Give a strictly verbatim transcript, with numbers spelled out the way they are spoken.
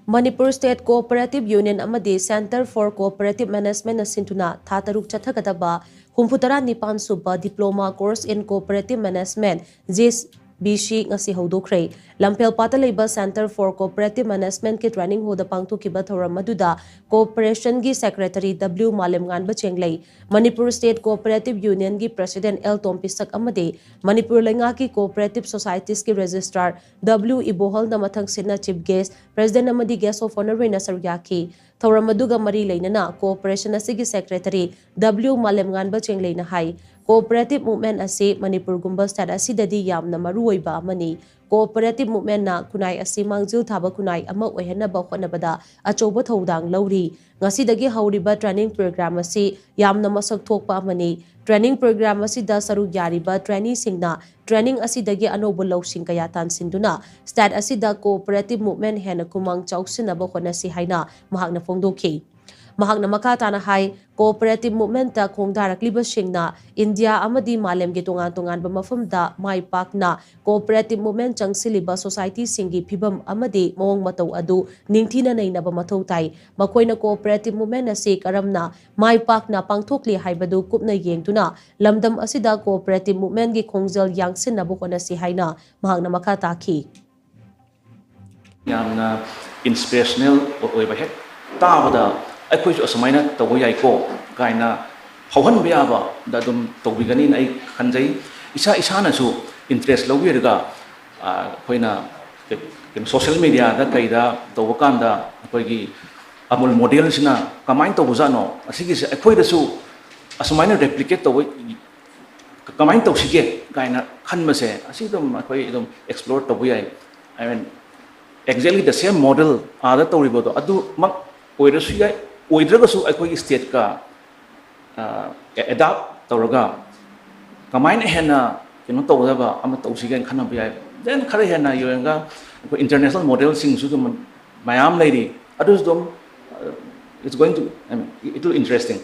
Manipur State Cooperative Union ꯑꯃꯗꯤ Centre for Cooperative Management ꯅ ꯁꯤꯟꯗꯨꯅ ꯊꯥ ꯇꯔꯨꯛ ꯆꯠꯊꯒꯗꯕ ꯍꯨꯝꯐꯨꯇꯔꯥ ꯅꯤꯄꯥꯟ ꯁꯨꯕ Diploma Course in Cooperative Management, J B C, ꯉꯁꯤ ꯍꯧꯗꯣꯛꯈ꯭ꯔꯦ꯫ ꯂꯝꯐꯦꯜꯄꯥꯠꯇ ꯂꯩꯕ Centre for Cooperative Management ꯀꯤ training hall ꯗ ꯄꯥꯡꯊꯣꯛꯈꯤꯕ ꯊꯧꯔꯝ ꯑꯗꯨꯗ Corporation ꯒꯤ Secretary W ꯃꯥꯂꯦꯝꯉꯥꯟꯕ ꯆꯦꯡꯂꯩ, Manipur State Cooperative Union ꯒꯤ President L ꯇꯣꯝꯄꯤꯁꯛ ꯑꯃꯗꯤ ꯃꯅꯤꯄꯨꯔ ꯂꯩꯉꯥꯛꯀꯤ Cooperative Societies ꯀꯤ Registrar W ꯏꯕꯣꯍꯜꯅ ꯃꯊꯪꯁꯤꯠꯅ Chief Guest, President ꯑꯃꯗꯤ Guest of Honour ꯑꯣꯏꯅ ꯁꯔꯨꯛ ꯌꯥꯈꯤ꯫ ꯊꯧꯔꯝ ꯑꯗꯨꯒ ꯃꯔꯤ ꯂꯩꯅꯅ Corporation ꯑꯁꯤꯒꯤ Secretary W ꯃꯥꯂꯦꯝꯉꯥꯟꯕ ꯆꯦꯡꯂꯩꯅ ꯍꯥꯏ, Cooperative Movement ꯑꯁꯤ ꯃꯅꯤꯄꯨꯔꯒꯨꯝꯕ state ꯑꯁꯤꯗꯗꯤ ꯌꯥꯝꯅ ꯃꯔꯨꯑꯣꯏꯕ ꯑꯃꯅꯤ꯫ Cooperative Movement ꯅ ꯈꯨꯟꯅꯥꯏ ꯑꯁꯤ ꯃꯥꯡꯖꯤꯜ ꯊꯥꯕ ꯈꯨꯟꯅꯥꯏ ꯑꯃ ꯑꯣꯏꯍꯟꯅꯕ ꯍꯣꯠꯅꯕꯗ ꯑꯆꯧꯕ ꯊꯧꯗꯥꯡ ꯂꯧꯔꯤ꯫ ꯉꯁꯤꯗꯒꯤ ꯍꯧꯔꯤꯕ training program ꯑꯁꯤ ꯌꯥꯝꯅ ꯃꯁꯛ ꯊꯣꯛꯄ ꯑꯃꯅꯤ꯫ Training program ꯑꯁꯤꯗ ꯁꯔꯨꯛ ꯌꯥꯔꯤꯕ traineeꯁꯤꯡꯅ training ꯑꯁꯤꯗꯒꯤ ꯑꯅꯧꯕ ꯂꯧꯁꯤꯡ ꯀꯌꯥ ꯇꯥꯟꯁꯤꯟꯗꯨꯅ state ꯑꯁꯤꯗ Cooperative Movement ꯍꯦꯟꯅ ꯈꯨꯃꯥꯡ ꯆꯥꯎꯁꯤꯟꯅꯕ ꯍꯣꯠꯅꯁꯤ ꯍꯥꯏꯅ ꯃꯍꯥꯛꯅ ꯐꯣꯡꯗꯣꯛꯈꯤ꯫ ꯃꯍꯥꯛꯅ ꯃꯈꯥ ꯇꯥꯅ ꯍꯥꯏ, Cooperative Movement ꯇ ꯈꯣꯡꯗꯥꯔꯛꯂꯤꯕꯁꯤꯡꯅ ꯏꯟꯗꯤꯌꯥ ꯑꯃꯗꯤ ꯃꯥꯂꯦꯝꯒꯤ ꯇꯣꯉꯥꯟ ꯇꯣꯉꯥꯟꯕ ꯃꯐꯝꯗ ꯃꯥꯏ ꯄꯥꯛꯅ Cooperative Movement ꯆꯪꯁꯤꯜꯂꯤꯕ societyꯁꯤꯡꯒꯤ ꯐꯤꯚꯝ ꯑꯃꯗꯤ ꯃꯑꯣꯡ ꯃꯇꯧ ꯑꯗꯨ ꯅꯤꯡꯊꯤꯅ ꯅꯩꯅꯕ ꯃꯊꯧ ꯇꯥꯏ꯫ ꯃꯈꯣꯏꯅ Cooperative Movement ꯑꯁꯤ ꯀꯔꯝꯅ ꯃꯥꯏ ꯄꯥꯛꯅ ꯄꯥꯡꯊꯣꯛꯂꯤ ꯍꯥꯏꯕꯗꯨ ꯀꯨꯞꯅ ꯌꯦꯡꯗꯨꯅ ꯂꯝꯗꯝ ꯑꯁꯤꯗ Cooperative Movement ꯀꯤ ꯈꯣꯡꯖꯦꯜ ꯌꯥꯡꯁꯤꯟꯅꯕ ꯍꯣꯠꯅꯁꯤ ꯍꯥꯏꯅ ꯃꯍꯥꯛꯅ ꯃꯈꯥ ꯇꯥꯈꯤ꯫ ꯌꯥꯝꯅ inspirational ꯑꯣꯏꯕ, ꯍꯦꯛ ꯇꯥꯕꯗ ꯑꯩꯈꯣꯏꯁꯨ ꯑꯁꯨꯃꯥꯏꯅ ꯇꯧꯕ ꯌꯥꯏꯀꯣ ꯀꯥꯏꯅ ꯐꯥꯎꯍꯟꯕ ꯌꯥꯕꯗ ꯑꯗꯨꯝ ꯇꯧꯕꯤꯒꯅꯤꯅ ꯑꯩ ꯈꯟꯖꯩ꯫ ꯏꯁꯥ ꯏꯁꯥꯅꯁꯨ interest ꯂꯧꯕꯤꯔꯒ, ꯑ, ꯑꯩꯈꯣꯏꯅ ꯀꯩꯅꯣ social media ꯗ ꯀꯩꯗ ꯇꯧꯕ ꯀꯥꯟꯗ ꯑꯩꯈꯣꯏꯒꯤ ꯑꯃꯨꯜ model ꯁꯤꯅ ꯀꯃꯥꯏꯅ ꯇꯧꯕꯖꯥꯠꯅꯣ, ꯑꯁꯤꯒꯤꯁꯦ ꯑꯩꯈꯣꯏꯗꯁꯨ ꯑꯁꯨꯃꯥꯏꯅ replicate ꯇꯧꯕ ꯀꯃꯥꯏꯅ ꯇꯧꯁꯤꯒꯦ ꯀꯥꯏꯅ ꯈꯟꯕꯁꯦ, ꯑꯁꯤ ꯑꯗꯨꯝ ꯑꯩꯈꯣꯏ ꯑꯗꯨꯝ explore ꯇꯧꯕ ꯌꯥꯏ꯫ I mean, exactly the same model ꯑꯥꯗ ꯇꯧꯔꯤꯕꯗꯣ ꯑꯗꯨꯃꯛ ꯑꯣꯏꯔꯁꯨ ꯌꯥꯏ, ꯑꯣꯏꯗ꯭ꯔꯒꯁꯨ ꯑꯩꯈꯣꯏꯒꯤ state ꯀ, ꯑ, adapt ꯇꯧꯔꯒ ꯀꯃꯥꯏꯅ ꯍꯦꯟꯅ ꯀꯩꯅꯣ ꯇꯧꯒꯗꯕ ꯑꯃ ꯇꯧꯁꯤꯒꯦꯅ ꯈꯟꯅꯕ ꯌꯥꯏ꯫ Then ꯈꯔ ꯍꯦꯟꯅ ꯌꯦꯡꯉꯒ ꯑꯩꯈꯣꯏ international model ꯁꯤꯡꯁꯨ ꯑꯗꯨꯝ ꯃꯌꯥꯝ ꯂꯩꯔꯤ, ꯑꯗꯨꯁꯨ ꯑꯗꯨꯝ, uh, it's going to, I mean, it will interesting꯫